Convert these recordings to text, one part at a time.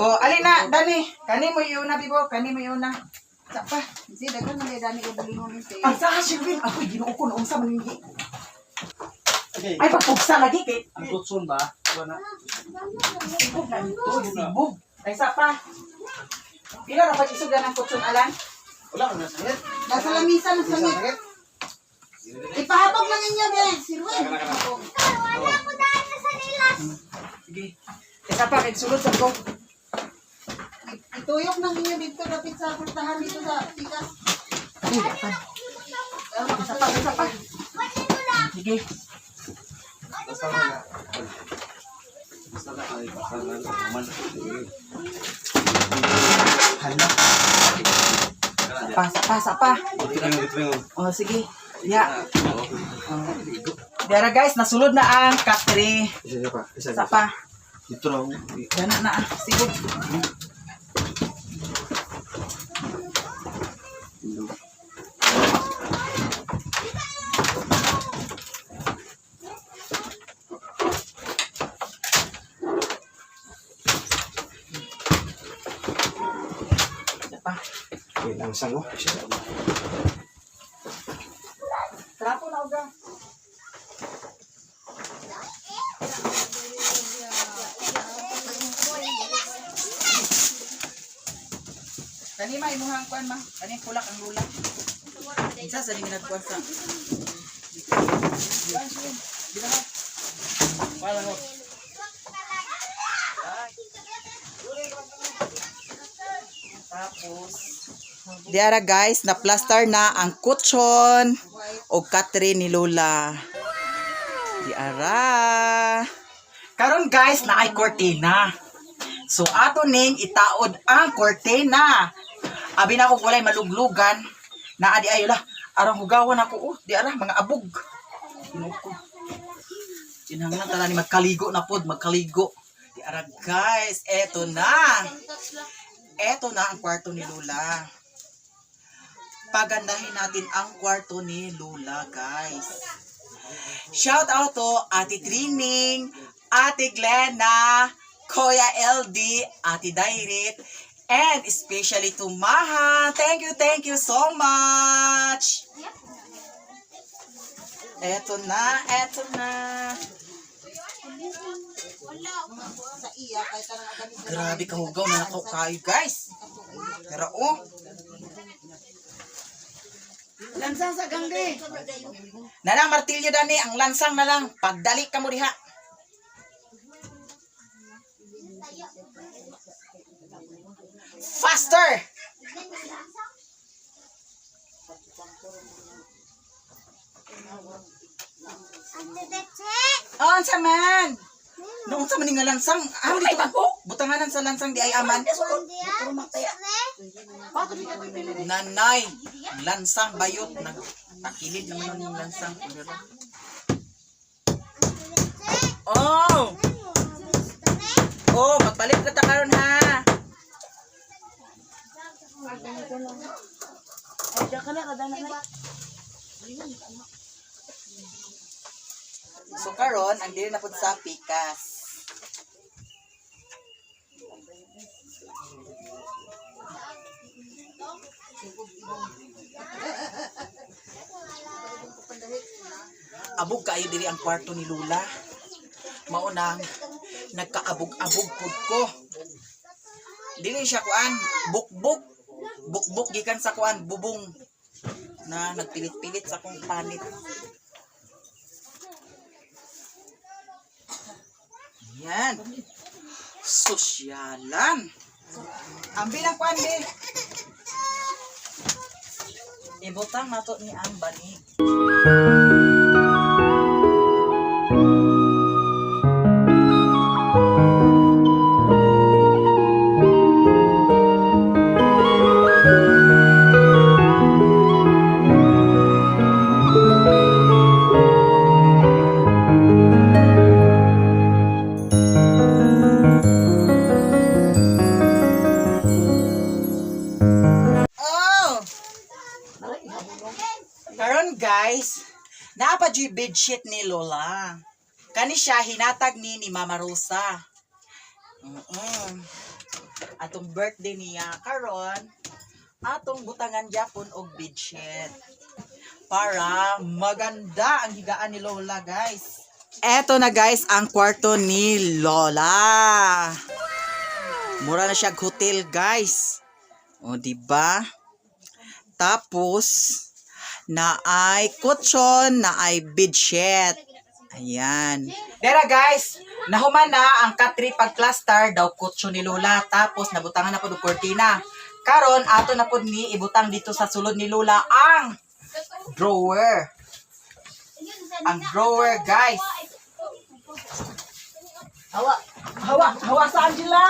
Oh, alin na, Dani. Kani mo iuna, Bibo. Kani mo iuna. Sa pa. Kasi daghan man kay dani ko bulingon ni Ang sa Shirwin, ako Ginoo ko noong sa maninggi. Ay, pagpugsa lagi kay. Ang tutsun ba? Wala. Sibog na dito, sibog. Ay, sa pa. Pila ra pa isog ng kutsun alan? Wala ka na sakit. Nasa lamisa na sa Sakit. Ipahabog lang inyo, be. Sirwin. Wala ko dahil sa nilas. Sige. Isa pa kay sulod sa ko. Ituyok lang inyo dito dapit sa pultahan dito sa tikas. Ay, dapat. Isa pa, isa pa. Sige. Basta na. Basta na ay basta na man. Hala. Pa, sa pa, sa pa. Ito lang. Oh, sige. Ya. Dara guys, nasulod na ang katre. Isa pa. Isa Sa pa. Dito lang. Dana na ah. Sibog. Isa pa. Okay, langsang oh. Trapo na uga. Kani ma imuhang kuan ma. Kani kulak ang lula. Isa sa dingi nagkuan sa. Tapos Diara guys, na plaster na ang kutsyon o katre ni Lola. Diara. Karon guys, na ay kortina. So ato ning itaod ang kortina. Abi na ako walay maluglugan. Naa di ayo lah. Arang hugawan ako oh, di ara mga abog. Ginoo ko. Kinahanglan tala ni magkaligo na pod, magkaligo. Di ara guys, eto na. Eto na ang kwarto ni Lola. Pagandahin natin ang kwarto ni Lola, guys. Shout out to Ate Trining, Ate Glenna, Kuya LD, Ate Dairit, and especially to Maha. Thank you so much. Eto na, eto na. Sa iya kay tanang agani. Grabe kahugaw na nakaw kayo, guys. Pero oh, Lansang sa gangge. Nalang martilyo dani, ang lansang na lang. Pagdali ka mo diha. Faster! Oh, unsa man? Noon sa maning nga lansang, ah, dito butanganan sa lansang di ay aman. Nanay, lansang bayot nag takilid naman yung lansang. Oh! Oh, magpalit na ta karon ha. So karon ang dili na pud sa pikas. Abog kaayo diri ang kwarto ni Lula. Mao nang nagkaabog-abog pud ko. Dili siya kuan, bukbuk. Bukbuk gikan sa kuan, bubong na nagpilit-pilit sa akong panit. Yan. Sosyalan. Ang bilang kuan be. Ibutang nato ni ang banig. Oh! Karon guys, naa pa jud bedsheet ni Lola. Kani siya hinatag ni Mama Rosa. Atong birthday niya karon, atong butangan gyapon og bedsheet para maganda ang higaan ni Lola, guys. Eto na, guys, ang kwarto ni Lola. Mura na siya hotel, guys. O, di ba? Tapos na ay kutson, na ay bedsheet. Ayan. Dera guys, nahuman na ang katri pag-cluster daw kutson ni Lola, tapos nabutangan na pod og kortina. Karon ato na pod ni ibutang dito sa sulod ni Lola ang drawer. Ang drawer, guys. Hawa. Hawa, hawa sa Angela.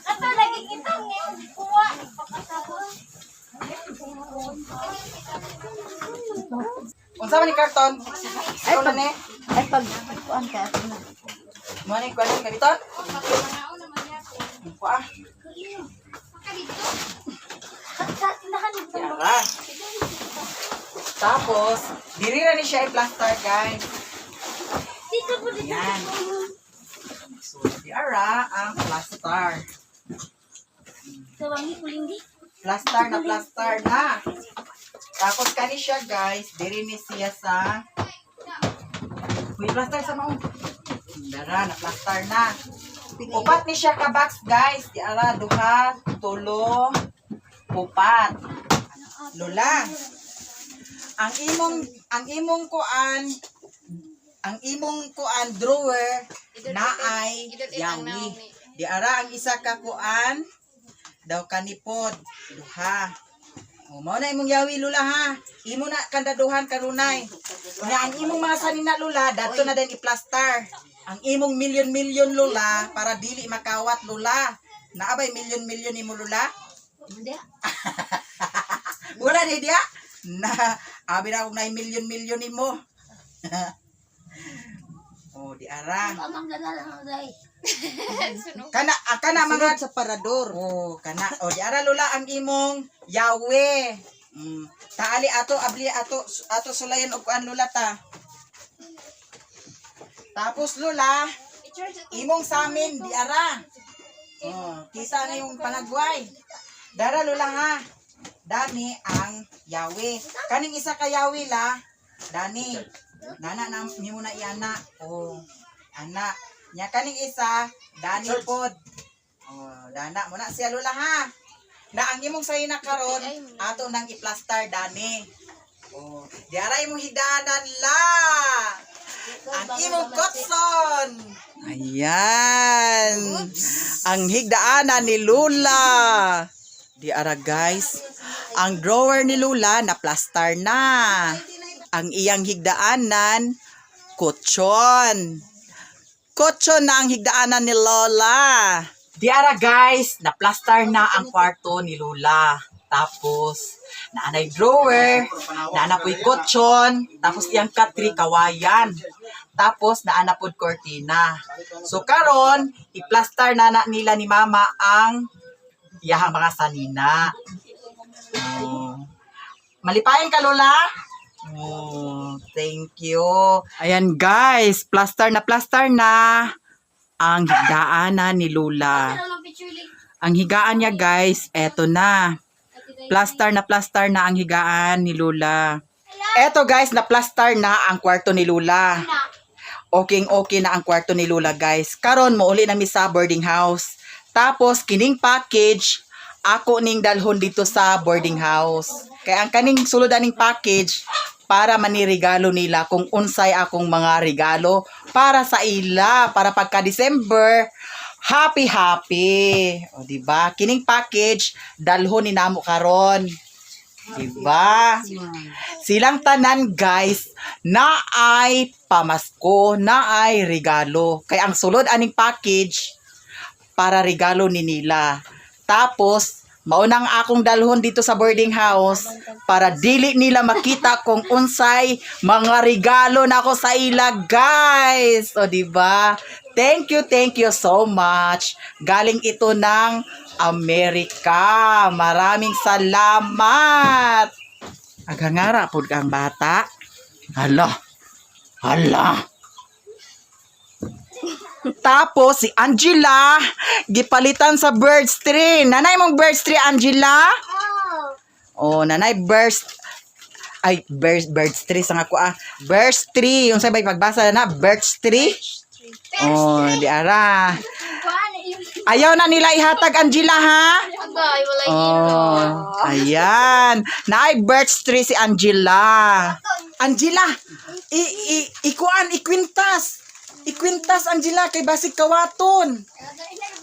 Ato lagi kita ngayon. Kuha. Pakasabot. Unsa man ni karton? Ay, na ni. Ay, pag kuan ka ato na. Mo ni kuan kaniton? Kuha. Yara. Tapos, diri ra ni siya i-plaster, guys. Dito po dito. Yan. So, di ara ang plaster. Tawangi kulindi. Plaster na plaster na. Tapos kani siya, guys, diri ni siya sa. Uy, plaster sa maong. Dara, na plaster na. Upat ni siya ka box, guys. Di ara duha, tulo, upat. Lola. Ang imong kuan drawer na ay yawi. Di ara ang isa ka kuan daw kanipod duha. O, mao na imong yawi, Lula, ha. Imo na kandaduhan kanunay. Nga ang imong mga sanina, Lula, dadto na din i-plaster. Ang imong milyon-milyon, Lula, para dili makawat, Lula. Naabay milyon-milyon nimo, Lula? Hindi. Wala ni diya. Na abi na akong na milyon-milyon nimo. Oh, di ara. Pamang gana lang day. Kana ah, kana mga Mga sa parador. Oh, kana. Oh, di ara, Lola, ang imong yawe. Taali ato abli ato ato sulayan og kuan, Lola, ta. Tapos, Lola, imong samin di ara. Oh, kisa na yung panagway. Dara, Lola, ha. Dani ang yawe. Kaning isa ka yawe la, dani. Nana na nimo na iana. Oh, ana. Nya kaning isa, dani pod. Oh, dana mo na siya, Lola, ha. Na ang imong sayo na karon, ato nang i-plaster dani. Oh, di ara imong hidanan la. Ang imong kotson. Ayan. Ang higdaanan ni Lula. Di ara, guys. Ang drawer ni Lula na plaster na. Ang iyang higdaanan, kutson. Kutson na ang higdaanan ni Lola. Di ara guys, na plaster na ang kwarto ni Lola. Tapos, naanay drawer, naana po'y kutson, tapos iyang katri kawayan. Tapos, naana pod kortina. So karon, i-plaster na na nila ni Mama ang iyahang mga sanina. Oh. Malipayan ka, Lola? Oh, thank you. Ayan guys, plaster na ang higdaanan ni Lola. Ang higaan niya, guys, eto na. Plaster na ang higaan ni Lola. Eto guys, na plaster na ang kwarto ni Lola. Okay okay na ang kwarto ni Lola, guys. Karon mo uli na mi sa boarding house. Tapos kining package ako ning dalhon dito sa boarding house. Kaya ang kaning sulod aning package para manirigalo nila kung unsay akong mga regalo para sa ila para pagka December, happy happy. O, di ba? Kining package dalhon ni namo karon. Di ba? Silang tanan, guys, na ay pamasko, na ay regalo. Kaya ang sulod aning package para regalo ni nila. Tapos maunang akong dalhon dito sa boarding house para dili nila makita kung unsay mga regalo na ako sa ila, guys. O, di ba? Thank you so much. Galing ito ng Amerika. Maraming salamat. Agangara pud kang bata. Hala. Hala. Tapos si Angela gipalitan sa birds tree. Nanay mong birds tree, Angela? Oh, nanay birds ay birds birds tree sa nga ko ah. Birds tree, yung sabay pagbasa na birds tree. Oh, di ara. Ayaw na nila ihatag, Angela, ha? Agay, wala. Oh, ayan. Naay birch tree si Angela. Angela, i i ikuan ikwintas. Ikwintas, Angela, kay basig kawaton.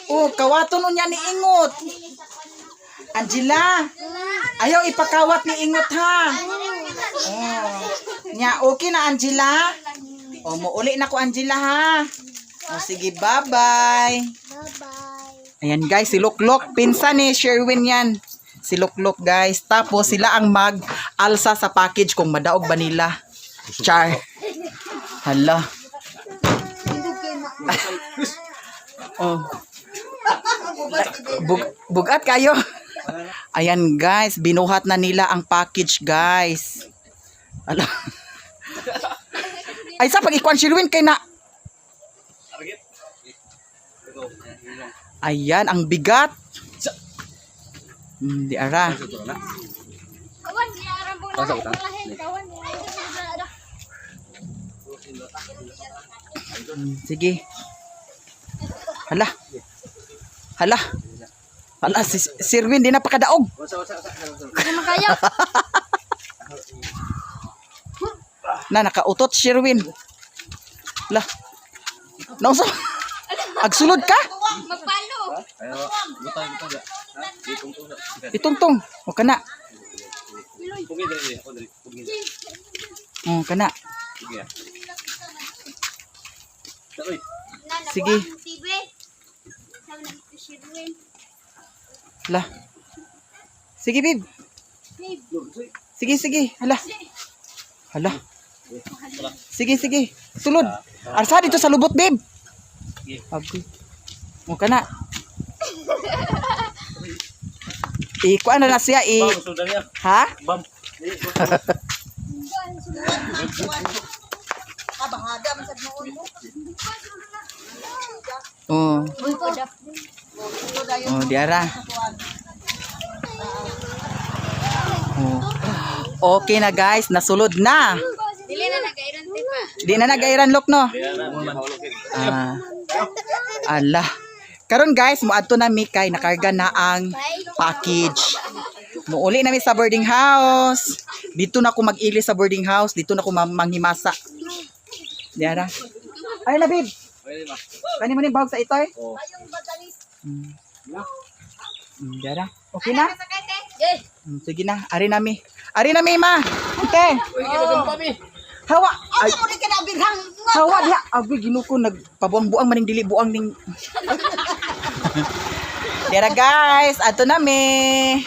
Oh, kawaton unya ni Ingot. Angela, ayaw ipakawat ni Ingot ha. Oh. Nya, okay na, Angela? Oh, muuli na ko, Angela, ha. Oh, sige, bye-bye. Bye-bye. Ayan guys, si Luklok, pinsan ni Sherwin yan. Si Luklok, guys. Tapos sila ang mag-alsa sa package kung madaog ba nila. Char. Hala. Oh. Bugat kayo. Ayan guys, binuhat na nila ang package, guys. Hala. Ay sa pag-ikuan Sherwin kay na. Ayan, ang bigat. Di ara. Kawan, di aram po na. Kawan, di aram. Sige. Hala. Hala. Hala, si Sirwin, di na pakadaog. Ano kayo? Na, nakautot, Sherwin. Hala. Nausa. Agsulod ka? Magpalo. Itungtong. O kana. O kana. Sige. Hala. Sige, babe. Sige, sige. Hala. Hala. Sige, sige. Sulod. Arsa dito sa lubot, babe. Abi. O kana. Ikuan na na siya i. Ha? Bam. Ah, bahaga man sad noon mo. Oh. Oh, diara. Oh. Okay na guys, nasulod na. Dili na nagairan ti pa. Di na nagairan look no. Ah. Ala. Karon guys, moadto na mi kay nakarga na ang package. Muuli na mi sa boarding house. Dito na ako mag-ili sa boarding house, dito na ako manghimasa. Diara. Ay na babe. Kani mo ni bahog sa itoy? Ayong batanis. Diara. Okay na? Eh, Sige na, ari nami. Ari nami ma. Ante. Hawa. Ay, Ay, mo rin ka na birhang. hawa diha. Abi ginuko nagpabuang-buang maning dili buang ning. Dera guys, ato nami.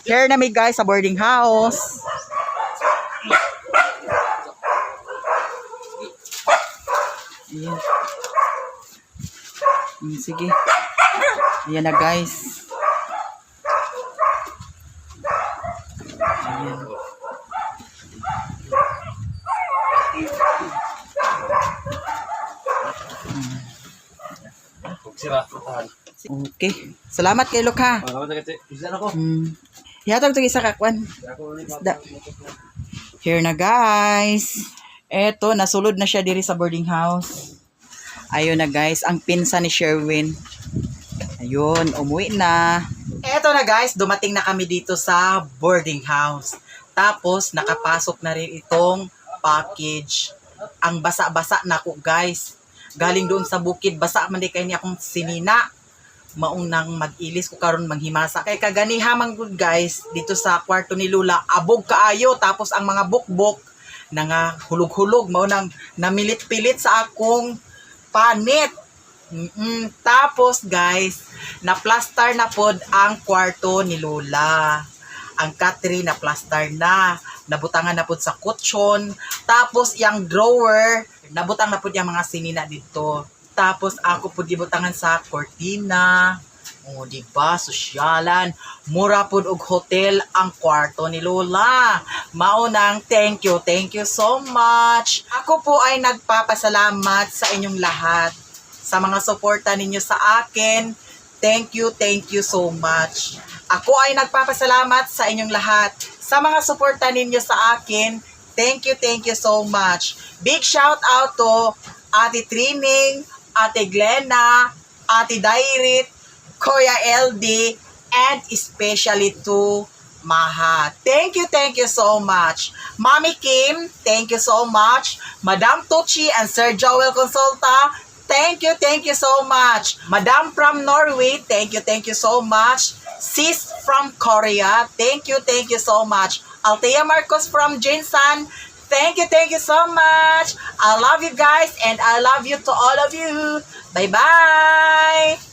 Here nami guys sa boarding house. Ayan. Sige. Ayan na guys. Ayan. Okay. Salamat kay Lok ha. Ihatag to isa ka kwan. Isda. Here na guys. Eto, nasulod na siya diri sa boarding house. Ayun na guys, ang pinsan ni Sherwin. Ayun, umuwi na. Eto na guys, dumating na kami dito sa boarding house. Tapos, nakapasok na rin itong package. Ang basa-basa na ko guys. Galing doon sa bukid, basa man di kay niya akong sinina. Maunang mag-ilis ko karon manghimasa. Kay kaganiha man gud guys, dito sa kwarto ni Lula, abog kaayo tapos ang mga bukbok nanga hulog-hulog mao nang namilit-pilit sa akong panit. Tapos guys, na-plaster na pod ang kwarto ni Lola. Ang Katri na plaster na, nabutangan na pod sa kutsyon. Tapos yang drawer, nabutang na pod yung mga sinina dito. Tapos ako pod gibutangan sa kortina. O, di ba, sosyalan, mura pud og hotel ang kwarto ni Lola. Maunang thank you so much. Ako po ay nagpapasalamat sa inyong lahat sa mga suporta ninyo sa akin. Thank you so much. Ako ay nagpapasalamat sa inyong lahat sa mga suporta ninyo sa akin. Thank you so much. Big shout out to Ate Trining, Ate Glenna, Ate Dairit, Kuya LD, and especially to Maha. Thank you so much. Mommy Kim, thank you so much. Madam Tucci and Sir Joel Consulta, thank you so much. Madam from Norway, thank you so much. Sis from Korea, thank you so much. Althea Marcos from Jinsan, thank you so much. I love you guys and I love you to all of you. Bye-bye.